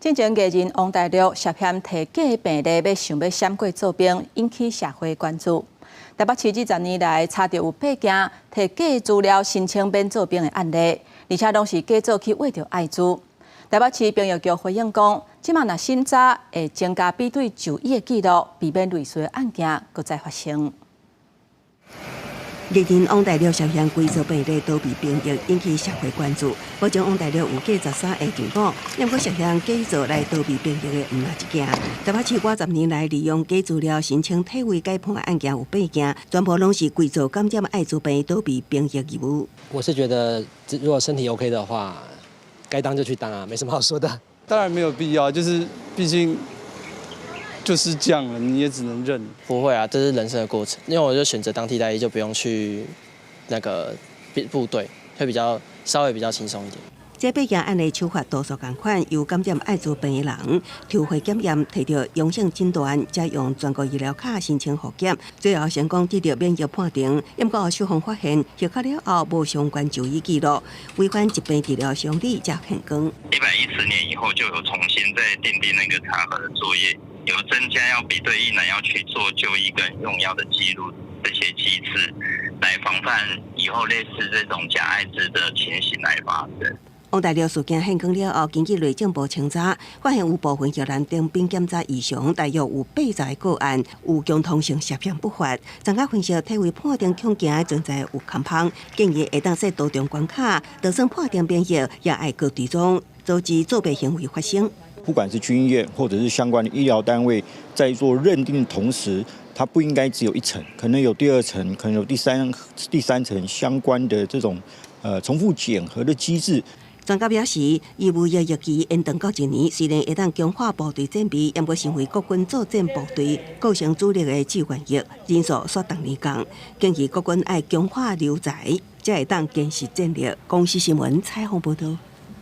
進前藝人王大陸涉嫌提假病歷，欲想欲閃過做兵，引起社會關注。台北市20年來查著有八件提假資料申請免做兵的案例，而且攏是假做去挖著艾滋。台北市兵役局回應講，這馬若審查會增加比對就醫的記錄，避免類似的案件閣再發生。藝人王大陸涉嫌偽造病歷逃避兵役，引起社會關注。目前王大陸有計13個丈夫，毋過涉嫌假造來逃避兵役的毋但一件。台北市過10年來利用假資料申請退位改判的案件有八件，全部攏是偽造感染艾滋病逃避兵役義務。我是覺得，如果身體 OK 的話，該當就去當啊，沒什麼好說的。當然沒有必要，就是畢竟就是這樣了，你也只能認。不會啊，這是人生的過程。因為我就選擇當替代役，就不用去那個部隊，會比較稍微比較輕鬆一點。這八件案例手法多數仝款，由感染艾滋病的人抽血檢驗，提著陽性診斷，才用全國醫療卡申請復檢，最後成功得著免役判定。毋過受訪發現，核確了後無相關就醫記錄，違反疾病治療常理，才現光。110年以後就有重新再訂定那個查核的作業。有增加要比對役男要去做就醫跟用藥的記錄這些機制，來防範以後類似這種假艾滋的情形來發生。王大陸事件現光了後，根據內政部清查，發現有部分役男徵兵檢查異常，大約有80個案有共通性涉嫌不法。專家分析，退位判定恐驚存在有空縫，建議會當設多重關卡，就算判定免役，也愛閣追蹤，阻止作弊行為發生。不管是軍醫院或者是相關的醫療單位，在做認定的同時，它不應該只有一層，可能有第二層，可能有第三層相關的這種重複檢核的機制。專家表示，義務役役期延長到一年，雖然會當強化部隊戰備，毋過身為國軍作戰部隊構成主力的志願役人數煞逐年降，建議國軍愛強化留才，才會當堅實戰力。公視新聞採訪報導。